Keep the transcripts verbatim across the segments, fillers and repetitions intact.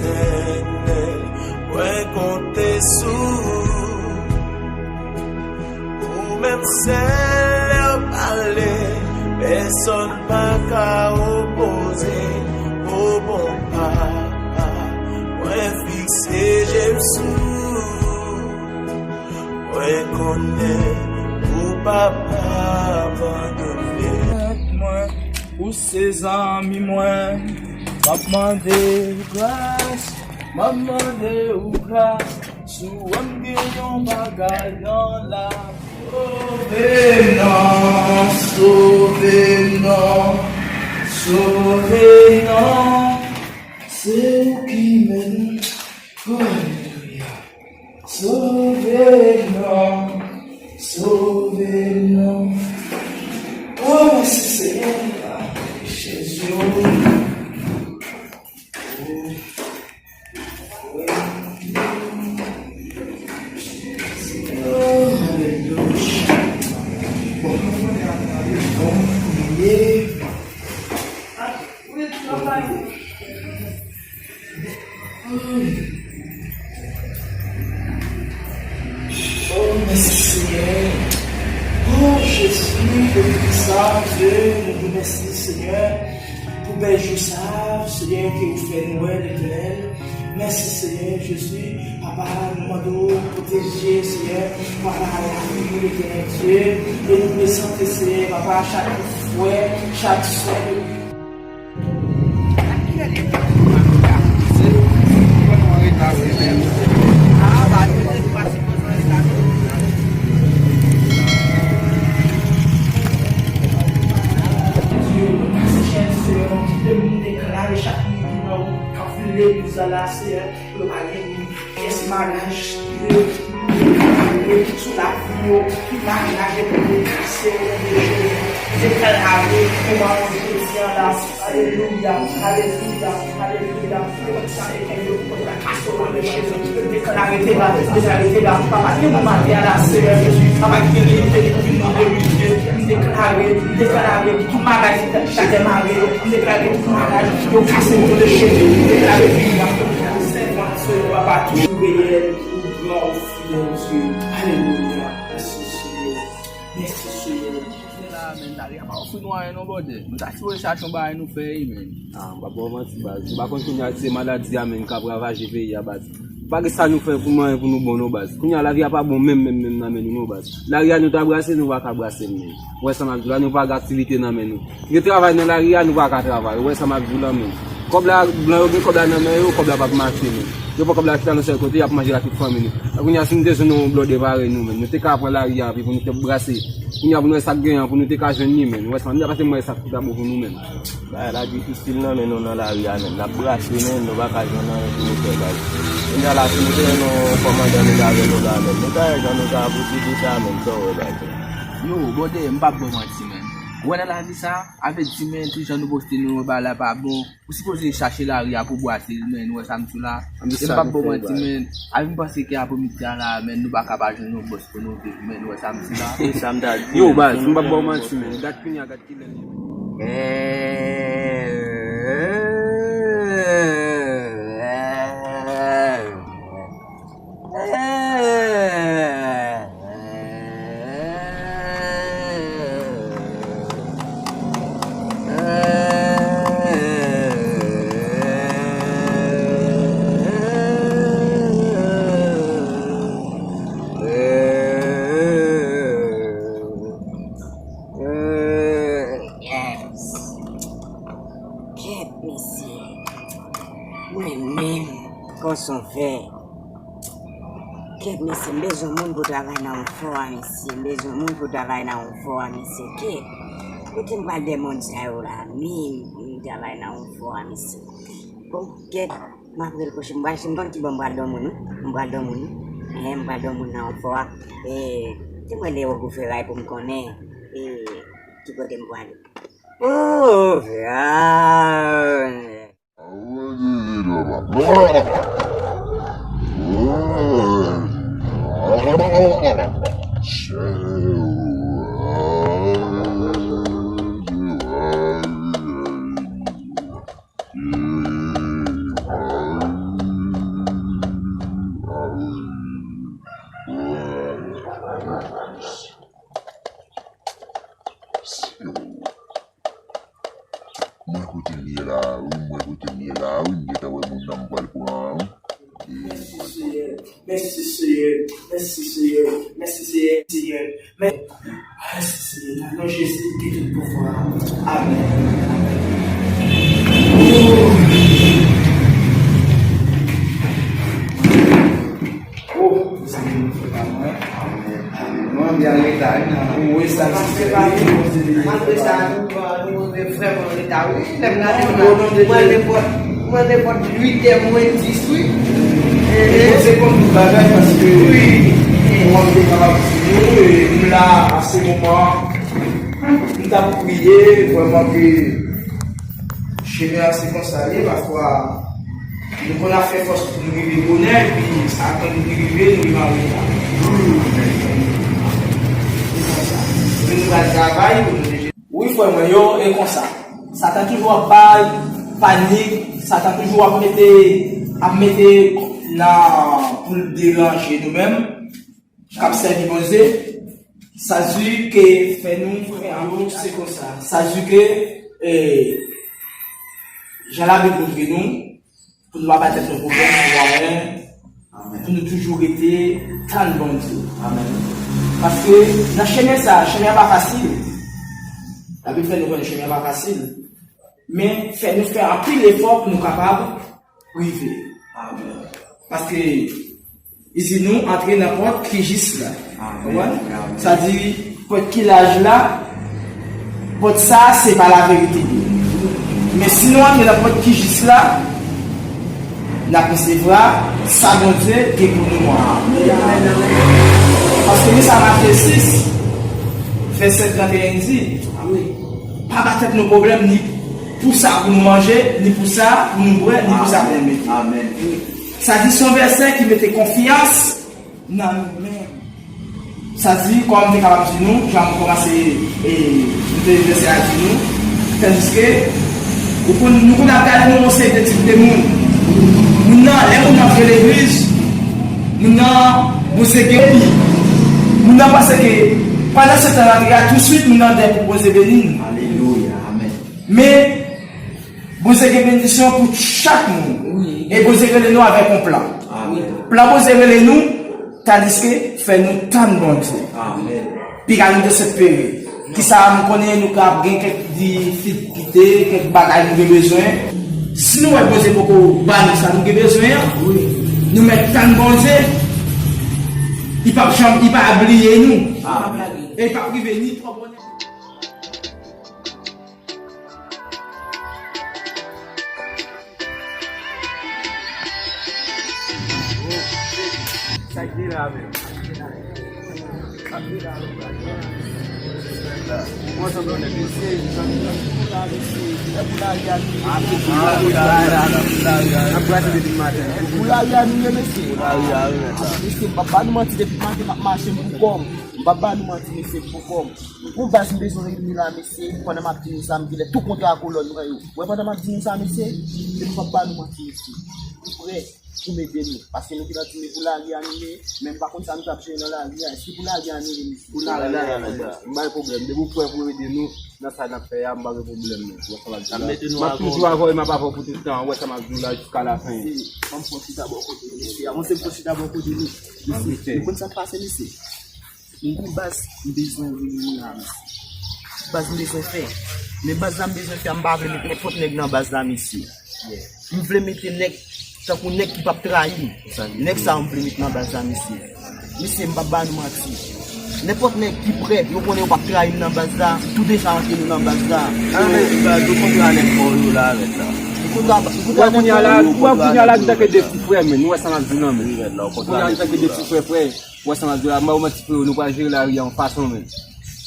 Etènèl, mwen konte sou ou. Ou menm sèl lè w pale, pèsonn pa ka opoze. O bon Papa, mwen fikse je m sou ou. Mwen konnen ou p ap abandone. Mwen, ou se zanmi mwen, m ap mande ou gras, m ap mande ou gras. Si w wè m gen yon bagay nan lavi, sove m non, sove m non, sove m non. Se ou ki mennen. Alelouya. Sove m non, sove m non. O, mèsi Senyè. Jezi. O, alelouya. Bon, bon, priye. O, mèsi Senyè. O, Jezi, pou sa, Dye, nou di mèsi Senyè. Pou bèl jou sa, Senyè, ke ou fè nou wè, Letènèl. Mèsi Senyè Jezi. Papa, nou mande w pwoteje, Senyè. Papa, lavi nou, Letènèl Dye. E nou prezante, Senyè, papa, chak frè, chak sè. Deklare chak moun ki nan wout k ap vin legliz la, Senyè, pou yo pa gen pyès malaj ki sou lavi yo, ki malaj pou yo kase yo nan de Jezi. Deklare, kouman jodi a la, alelouya, alelouya, alelouya. Yo konn sa yo fè, yo konn sa yo fè, yo deklare te la, deklare te la. Papa, ki moun maten a la, Senyè Jezi, papa, ki gen limite, ki vin nan limite, m deklare, m deklare, ki tout bagay ki te mare yo, m deklare tout bagay yo kase yo de cheve, m deklare vini a. Sèvant, Senyè, papa, toujou reyèl, ou gran, ou fidèl, Dye. Alelouya. Mèsi, Senyè. Mèsi, Senyè. Kounye la, men, lari a pa ofri nou anyen non, brother. Nou ta sipoze chache yon bagay nou fè, wi, men. Ah, m pa ba w manti, baz. Ou pa konn kounye a se maladi a, men, k ap ravaje peyi a, baz. Pa gen sa nou fè pou manyen pou nou bon non, baz. Kounye a lavi a pa bon menm, menm, menm nan men nou non, baz. Lari a nou ta brase, nou pa ka brase l, men. Ou wè sa m ap di w la, nou pa gen aktivite nan men nou. Gen travay nan lari a, nou pa ka travay. Ou wè sa m ap di w la, men. Kòb la, blan yo gen kòb la nan men yo, kòb la p ap mache, men. Yo pran kòb la kite l nan sèl kote, y ap manje l ak tout fanmi nou. Kounye a, si nou te jwenn yon blòdè parèy nou, men, nou te ka pran lari a, epi pou nou te brase. Kounye a, pou nou wè sa k genyen an, pou nou te ka jwenn li, men. Ou wè sa m ap di w la, pase m wè sa k pi ta bon pou nou, men. Bagay la difisil nan men nou nan lari a, men. N ap brase, men, nou pa ka jwenn anyen pou nou fè, baz. Kounye a la, si nou te jwenn yon kòmandan, nou ta jwenn nou la, men. Nou ta wè jan nou ta pwosede sa, men, sa w wè, baz. Yo, brother, m p ap ba w manti, men. Ou wè nan lavi sa, avèk di, men, tout jan nou poste nou, bagay la pa bon. Ou sipoze chache lari a pou brase l, men, ou wè sa m di w la. E m p ap ba w manti, men. Avè m panse ke apremidi a la, men, nou pa ka pa jwenn yon bòs pou nou viv, men, ou wè sa m di w la. Se sa m ta di, yo, men, baz, m p ap ba w manti, men. Gad kounye a, gad kilè l ye. Yes. Kèt, mesye. Mwen menm, kòson vè. Kèt, mesye, m bezwen moun pou travay nan yon fò a, mesye. M bezwen moun pou travay nan yon fò a, mesye. Kèt, kote m pral de moun sa yo la? Menm, m travay nan yon fò a, mesye. Bon, kèt, m ap rele pwochen. M pral, m konn ki bò m pral dòmi, wi. M pral dòmi, wi. Ehe, m pral dòmi nan yon fò a. E, di mwen le Ogou Feray pou m konnen, e, ki kote m pral. Oh, God. M ye la, wi, m gentan wè moun nan m pral pran an, wi. Mèsi, Seyè. Mèsi, Seyè. Mèsi, Seyè. Mèsi, Seyè. Mèsi, Seyè. Mèsi, Seyè. Nan non Jezi ki tout pouvwa. Amèn. Amèn. Oh, mezanmi, nou fè pa mwen. Nou anvi an reta, wi, nan. Wi, sa se malgre sa, nou, nou vrèman an reta, wi. Lè m gade, mwen nenpòt, mwen nenpòt uit è mwen dis, wi. E se konn tout bagay, paske, wi, mwen te kapab di nou, e m la, a se moman, m t ap priye, vrèman ke chemen an se konsa l ye, pafwa, nou konn ap fè fòs pou nou rive bonè, epi sa konn rive, nou rive an reta. Se konsa. Men nou pral travay pou nou deje. Wi, frè mwen yo, e konsa. Satan toujou ap bay panik, Satan toujou ap mete, ap mete nan, pou l deranje nou menm k ap sèvi Bondye, sa di ke fè nou fè anpil se konsa. Sa di ke, e, jan Labib montre nou, pou nou pa bay tèt nou pwoblèm, pou anyen, pou nou toujou rete tann Bondye. Paske nan chemen sa, chemen an pa fasil. Labib fè nou konnen chemen an pa fasil. Men fè nou fè anpil efò pou nou kapab rive. Paske li di nou antre nan pòt ki jis la. Konprann? Sa di pòt ki laj la, pòt sa se pa laverite li ye. Men si nou antre nan pòt ki jis la, n ap resevwa sa Bondye gen pou nou an. Paske men sa Matye sis, vèsè trannteyen di, pa ba tèt nou pwoblèm ni pou sa pou nou manje, ni pou sa pou nou bwè, ni pou sa pou nou mete. Sa di se yon vèsè ki mete konfyans nan nou menm. Sa di, kòm m te kapab di nou, jan m kòmanse, e, m te vèsè a di nou, tandiske, ou konn, nou konn ap gade nou yon seri de tip de moun. Moun nan, lè moun nan antre legliz, moun nan, Bondye gen li. Moun nan panse ke, pandan se tan l antre a, tousuit, moun nan dèyè pou Bondye beni l. Alelouya, amèn. Men, Bondye gen benediksyon pou chak moun. E Bondye rele nou avèk yon plan. Plan Bondye rele nou, tandiske fè nou tann Bondye. Piga nou desespere. Kisa nou konnen nou ka gen kèk difikilte, kèk bagay nou gen bezwen. Si nou wè Bondye poko ba nou sa nou gen bezwen an, nou mèt tann Bondye. Li p ap janm, li pa bliye nou. E li p ap rive ni twò bonè. Sa k gen la menm? Mwen sanble yon nèg mesye, zanmi. Pou lari a nou ye, mesye. Mesye, m p ap ba nou manti, depi maten m ap mache, m pou kò m. M p ap ba nou manti, mesye, m pou kò m. Gon baz m bezwen reyini la, mesye. Pandan m ap di nou sa, m genlè tou kontra kolòn mwen yo. Wè, pandan m ap di nou sa, mesye, se pou m p ap ba nou manti, mesye. M prè pou m ede nou. Paske nou gentan di nou pou lari a nou ye, men m pa konn sa nou t ap jere nan lari a. Èske pou lari a nou ye, mesye? Pou lari a, m bay pwoblèm. Depi w prè pou ede nou nan sa n ap fè a, m pa gen pwoblèm, non. Wè sa m ap di la. M ap toujou avè w e m ap avè w pou tout tan. Wè sa m ap di w la jiska lafen. Mesye, ban m pran chita bò kote nou, mesye. Avanse m pran chita bò kote nou. Mesye, nou konn sa k pase, mesye? M gon baz m bezwen reyini la, mesye. Baz m bezwen fè. Men baz la m bezwen fè a, m pa vle met nenpòt nèg nan baz la, mesye. M vle mete nèg tankou nèg ki p ap trayi m. Nèg sa yo m vle met nan baz la, mesye. Mesye, m p ap ba nou manti. Nenpòt nèg ki prè, yo konnen yo p ap trayi m nan baz la, m tou deja antre nou nan baz la. Anben, baz, ou kontre a nèg pa w yo la avèk la. Ou kontre a, ou kontre a nèg pa w yo. Wè, kounye a la, nou tanke de ti frè, men nou wè sa m ap di w nan men. Kounye a nou tanke de ti frè, frè. Wè sa m ap di w la, m ba w manti freo, nou pral jere lari a yon fason, men.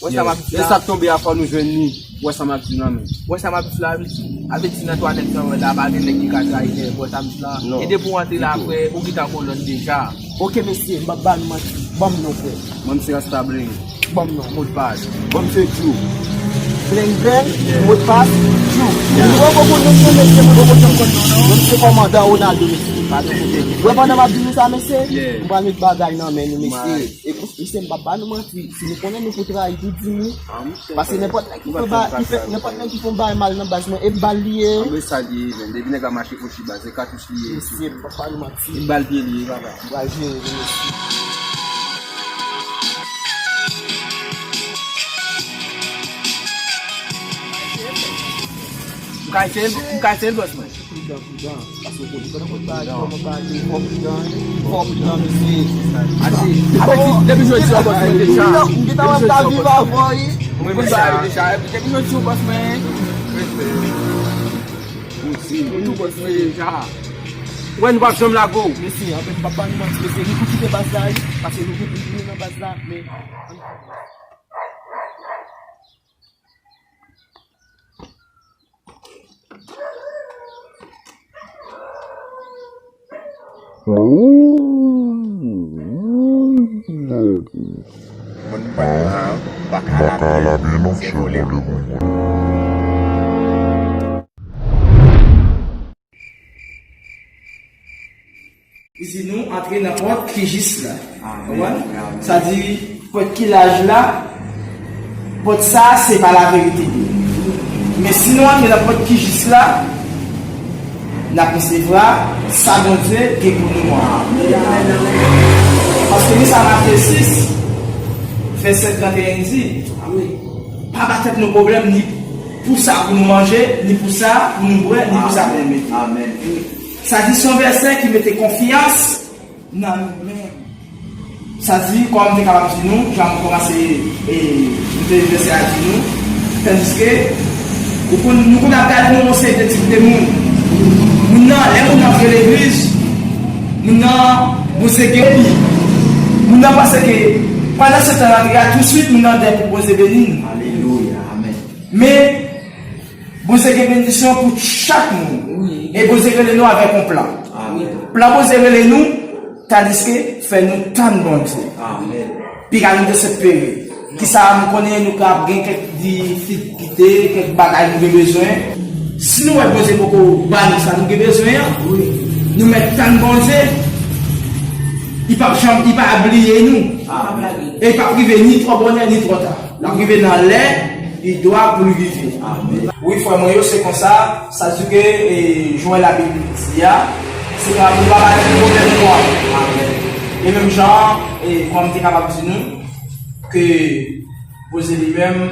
Wè sa m ap di w la. Lè sa k tonbe a, fò nou jwenn li. Wè sa m ap di w la, men. Wè sa m ap di w la, wi. Avèti nan twa nèg sa w wè la, pa gen nèg ki ka trayi nèg, wè sa m di w la. E depi w antre la, frè, ou gentan kolòn deja. Oke, mesye, m p ap ba nou manti. Ban m non, frè. Mwen, m se Rasta Bling. Ban m non. Modpas. Mwen, m se Djou. Bling, bling, modpas, Djou. Mwen, m poko konn non, mesye, mwen, m poko janm konn non, non. Mwen, m se kòmandan Ronaldo, mesye. Wè, pandan m ap di nou sa, mesye, m pral met bagay nan men nou, mesye. E kous Mesye, m p ap ba nou manti, si nou konnen nou pou trayi tout di nou. Paske nenpòt nèg ki fè ba, ki fè, nenpòt nèg ki fè yon bagay mal nan baz mwen, e bal li ye. Anben sa li ye, men depi nèg la mache fouchi baz, se katouch li ye. Mesye, m p ap ba nou manti. E bal pye li ye, papa. M pral jere li, mesye. M ka eseye l, m ka eseye l, bòs mwen. Pridan, pridan. Paske w konnen, pandan w pa, w pa, fò pridan, wi. Fò pridan, mesye. Ase, avèk ti, depi jodi a, bòs mwen deja. M gentan wè m ta viv avè w, wi. Mwen deja, deja. Depi jodi a, bòs mwen. Mwen tou, bòs mwen deja. Wè, nou p ap janm lage w. Mesye, anfen, m p ap ba nou manti, mesye. Nou pou kite baz la, wi. Paske nou pou tounen nan baz la, men. Baka la byen non, se vòlè pou mwen. Li di nou antre nan pòt ki jis la. Konprann? Sa di, pòt ki laj la, pòt sa, se pa laverite li ye. Men si nou antre nan pòt ki jis la, n ap resevwa sa Bondye gen pou nou an. Paske li sa Matye sis, vèsè trannteyen di, pa ba tèt nou pwoblèm ni pou sa pou nou manje, ni pou sa pou nou bwè, ni pou sa pou nou mete. Amèn. Sa di se yon vèsè ki mete konfyans nan nou menm. Sa di, kòm m te kapab di nou, jan m kòmanse, e, m te vèsè a di nou, tandiske, ou konn, nou konn ap gade nou yon seri de tip de moun. Moun nan, lè moun nan antre legliz, moun nan, Bondye gen li. Moun nan panse ke, pandan se tan l antre a, tousuit, moun nan dè pou Bondye beni l. Alelouya, amèn. Men, Bondye gen benediksyon pou chak moun. Wi. E Bondye rele nou avèk yon plan. Amèn. Plan Bondye rele nou, tandiske fè nou tann Bondye. Amèn. Piga nou desespere. Kisa nou konnen nou ka gen kèk difikilte, kèk bagay nou gen bezwen. Si nou wè Bondye poko ba nou sa nou gen bezwen an, wi, nou mèt tann Bondye, li p ap janm, li pa bliye nou. Amèn. E li p ap rive ni twò bonè, ni twò ta. L ap rive nan lè li dwa pou l rive. Amèn. Wi, frè mwen yo, se konsa, sa di ke, e, jan Labib di a, se pa, nou pa bay pwoblèm pou nou. Amèn. E menm jan, e, kòm m te kapab di nou, ke Bondye li menm,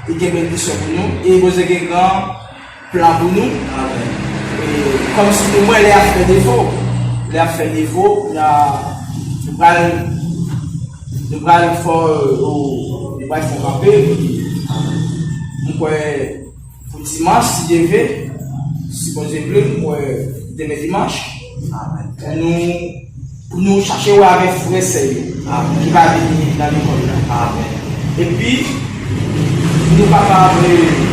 li gen benediksyon pou nou, e Bondye gen gran plan pou nou. Amèn. E, kòm si nou wè lè ap fè defo, lè ap fè defo, n a, nou pral, nou pral fè, nou pral fè kanpe, m kwè, pou dimanch, si Dye vle, si Bondye vle, m kwè demen dimanch, amèn, pou nou, pou nou chache wè avèk frè sè yo, amèn, ki pa vini nan lekòl la. Amèn. Epi, nou kapab, e,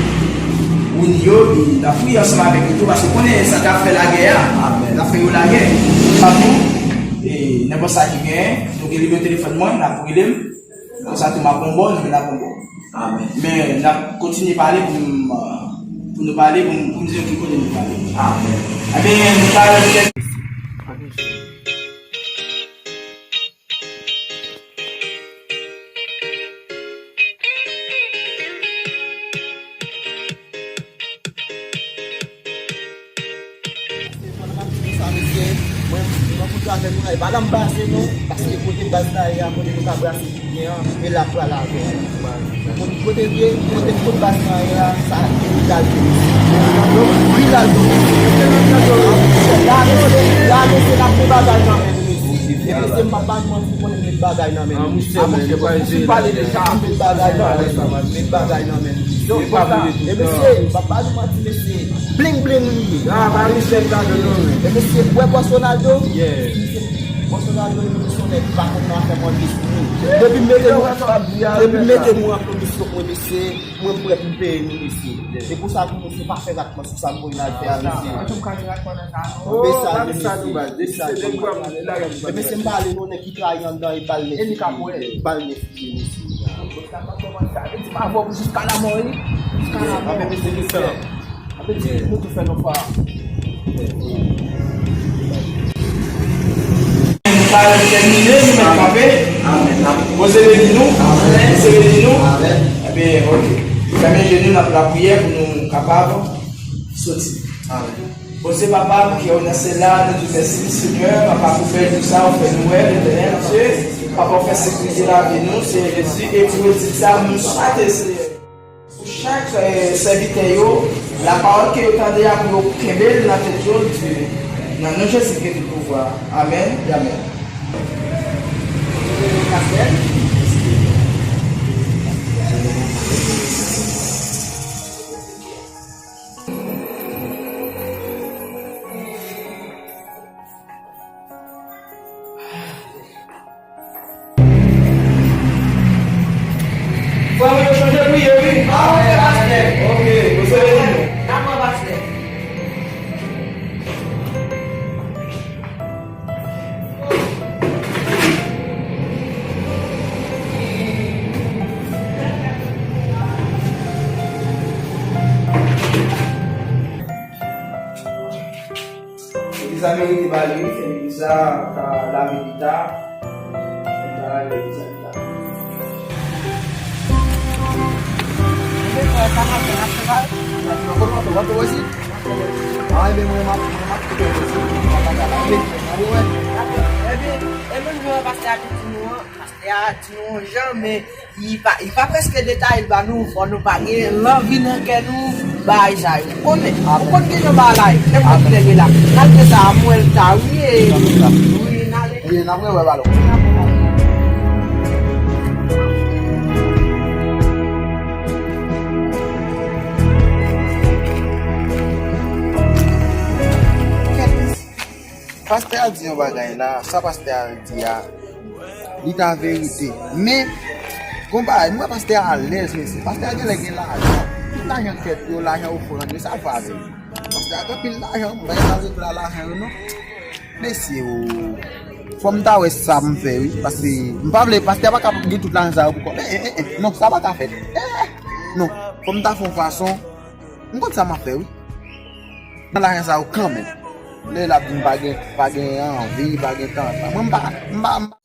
reyini yo, e n ap priye ansanm avèk yo tou, paske konnen sa k ap fè lagè a, amèn, n ap fè yo lagè. Tankou, e, nenpòt sa ki genyen, nou gen nimewo telefòn mwen, n ap rele m. Konsa tou m ap bon bò, nou vin ap bon bò. Amèn. Men n ap kontinye pale pou m, pou nou pale, pou m, pou m di nou ki kote nou prale. Amèn. Ebyen, nou pral fè Paske pandan m ap di nou sa, mesye, mwen, mwen kontre avè nou la, e pa la m baze non, paske kote baz la ye a, kote nou ka brase byen an, e la pral avè nou. Kote, kote l ye, kote, kote baz la ye a, sa pi l al tou. Pi l al tou. La, mesye, la, mesye, n ap fè bagay nan men nou, mesye. E mesye, m p ap ba nou manti, konnen met bagay nan men nou. Met bagay nan men nou. Met bagay nan men nou. Donk, konsa, e mesye, m p ap ba nou manti, mesye. Bling bling li ye. Ah, pa respè sa de non, men. E mesye, ou wè bòs Ronaldo? Yeah. Bòs Ronaldo, li se yon nèg ki pa konn nan afè mòde sou nou. Depi m mete nou, depi m mete nou an kondisyon mwen, mesye, mwen prè pou m peye nou, mesye. Se pou sa tou, mesye, pa fè ratman sou sa m voye n al fè a, mesye. An tou m ka gen ratman nan sa, non. Mesye, mesye, m pale non, nèg ki trayi anndan e bal nèf li ye, mesye. Sa pa kòmanse avè di pa vòp jiska lamò, wi. Jiska lamò. Anben, mesye, mesye. Anben, di nou tou fè nou pa. Nou pa tèmine, nou mèt kanpe. Amèn. Bondye beni nou. Amèn. Bondye beni nou. Amèn. Ebyen, ok. Fèmen je nou, n ap lapriyè pou nou kapab soti. Amèn. Bondye Papa, nou ki nan syèl la, nou di mèsi, Senyè, Papa, pou bèl jou sa ou fè nou wè, Letènèl Dye. Papa, ou fè sekirite lavi nou, Senyè Jezi, e pou nou di sa, nou swate, Senyè. Pou chak, eh, sèvitè yo, lapawòl ke yo tande a pou yo kenbe l nan tèt yo, Dye. Nan non Jezi ki gen tout pouvwa. Amèn e amèn. Frè mwen, yo chanje priye, wi. Amèn, pastè. Ok, Bondye beni nou. Dakò, pastè. Legliz la merite ba li, wi, se legliz la ka lave pita. Li ka lave legliz la pita. Ebyen, frè, sa k ap fè, n ap fè bagay. Kote w ap fè, w ap fè osi? A, ebyen, mwen, m ap, mwen, m ap kite w osi. Mwen pa ka la. Ebyen, ebyen, e menm jan pastè a te di nou an, pastè a di nou yon jan, men Li pa, li pa prèske detaye l ba nou, fò nou pa gen lanvi nan kè nou, bagay sa yo. Ou konnen, ou konn ki jan bagay la ye, menm lòt nèg la. N al gen sa a, m wè l ta, wi, e, wi, n ale. Wi, n ap rewè, balon. Pastè a di yon bagay la, sa pastè a di a, li ta verite. Men, gon bagay, m wè pastè a alèz, mesye. Pastè a genlè gen lajan. Tout lajan kèt yo, lajan ofrann yo, sa vre. Pastè a gen anpil lajan, m pa gen sa zot la lajan yo, non. Mesye, o. Fò m ta wè sa m fè, wi. Paske, m pa vle, pastè a pa ka gen tout lajan sa yo pou kò. Eh, eh, eh, eh. Non, sa pa ka fèt. Eh, eh. Non, fò m ta fè yon fason. M konn sa m ap fè, wi. Nan lajan sa yo kanmenm. Lè l ap di m pa gen, pa gen anvi, pa gen tanta. Mwen m pa, m pa, m pa.